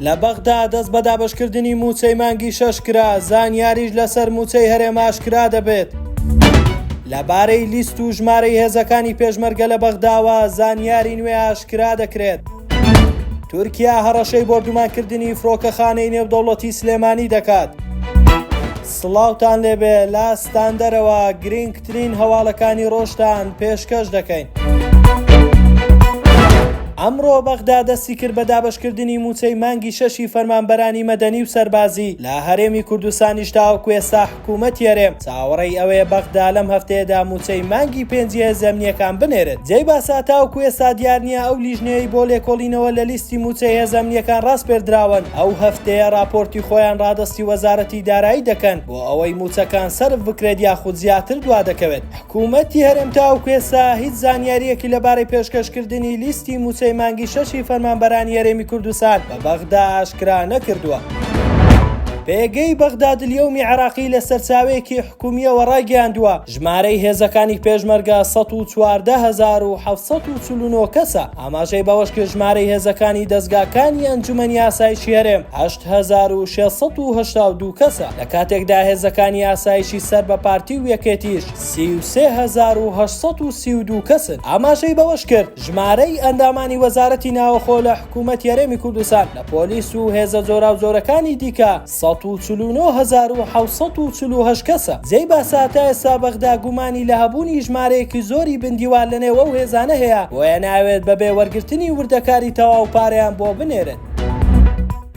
لە بەغدا دەست بە دابەشکردنی مووچەی مانگی شەش کرا، زانیاریش لەسەر مووچەی هەرێم ئاشکرا دەبێت. لەبارەی لیست و ژمارەی هێزەکانی پێشمەرگە لە بەغداوە زانیاری نوێ ئاشکرا دەکرێت. تورکیا هەڕەشەی بۆردومانکردنی فڕۆکەخانەی نێودەوڵەتی سلێمانی دەکات. سڵاوتان لێبێ لە ستاندەرەوە گرینگترین هەواڵەکانی ڕۆژتان پێشکەش دەکەین. ئەمڕۆ بەغدا دەستی کرد بە دابەشکردنی مووچەی مانگی شەشی فەرمانبەرانی مەدەنی و سەربازی لە هەرێمی کوردستانیش تاوەکو ئێستا حکوومەتی هەرێم چاوەڕێی ئەوەیە بەغدا لەم هەفتەیەدا مووچەی مانگی پێنجی هێزە ئەمنییەکان بنێرێت. جێی باسە تاوەکو ئێستا دیار نییە ئەو لیژنەیەی بۆ لێکۆڵینەوە لە لیستی مووچەی هێزە ئەمنییەکان ڕاسپێردراون ئەو هەفتەیە ڕاپۆرتی خۆیان ڕادەستی وەزارەتی دارایی دەکەن بۆ ئەوەی مووچەکان سەرف بکرێت یاخود زیاتر دوادەکەوێت. حکوومەتی هەرێم تاوەکو ئێستا هیچ زانیارییەکی لەبارەی پێشکەشکردنی لیستی مووچەی مانگی شەشی فەرمانبەرانی هەرێمی کوردستان بە بەغدا ئاشکرا نەکردووە. پێگەی بەغداد الیومی عێراقی لە سەرچاوەیەکی حکومییەوە ڕایگەیاندووە، ژمارەی هێزەکانی پێشمەرگە 114749 کەسە، ئاماژەی بەوەشکرد ژمارەی هێزەکانی دەزگاکانی ئەنجومەنی ئاسایشی هەرێم 8682 کەسە، لە کاتێکدا هێزەکانی ئاسایشی سەر بە پارتی و یەکێتیش 33832 کەسن. ئاماژەی بەوەشکرد، ژمارەی ئەندامانی وەزارەتی ناوەخۆ لە حکوومەتی هەرێمی کوردستان لە پۆلیس و هێزە جۆراوجۆرەکانی دیکە 149748 کەسە. جێی باسە تا ئێستا بەغدا گومانی لە هەبوونی ژمارەیەکی زۆری بندیوار لەنێو ئەو هێزانە هەیە، بۆیە نایەوێت بەبێ وەرگرتنی وردەکاری تەواو پارەیان بۆ بنێرێت.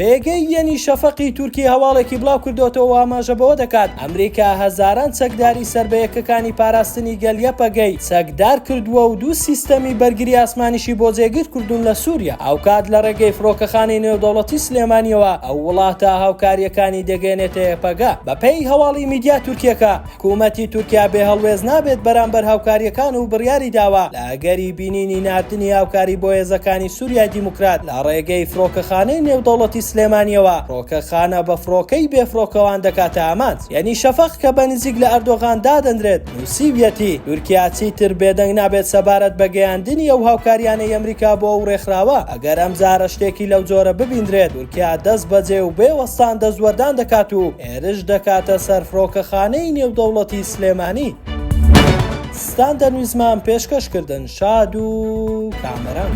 پێگەی یەنی شەفەقی تورکی هەواڵێکی بڵاوکردۆتەوە و ئاماژە بەوە دەکات، ئەمریکا هەزاران چەکداری سەر بە یەکەکانی پاراستنی گەل یەپەگەی چەکدار کردووە و دوو سیستەمی بەرگری ئاسمانیشی بۆ جێگیر کردوون لە سووریا، هاوکات لە ڕێگەی فڕۆکەخانەی نێودەوڵەتی سلێمانییەوە ئەو وڵاتە هاوکارییەکانی دەگەیەنێتە یەپەگە. بەپێی هەواڵی میدیا تورکییەکە، حکوومەتی تورکیا بێ هەڵوێست نابێت بەرامبەر هاوکارییەکان و بڕیاری داوە لە ئەگەری بینینی ناردنی هاوکاری بۆ هێزەکانی سووریای دیموکرات لە ڕێگەی فڕۆکەخانەی نێودەوڵەتی سلێمانییەوە فڕۆکەخانە بە فڕۆکەی بێفڕۆکەوان دەکاتە ئامانج. یەنی شەفەق کە بە نزیک لە ئەردۆغان دادەنرێت، نووسیویەتی، تورکیا چیتر بێدەنگ نابێت سەبارەت بە گەیاندنی ئەو هاوکارییانەی ئەمریکا بۆ ئەو ڕێکخراوە، ئەگەر ئەمجارە شتێکی لەو جۆرە ببیندرێت، تورکیا دەستبەجێ و بێ وەستان دەستوەردان دەکات و هێرش دەکاتە سەر فڕۆکەخانەی نێودەوڵەتی سلێمانی. ستاندەر نیوزمان پێشکەش کردن شاد و کامەران.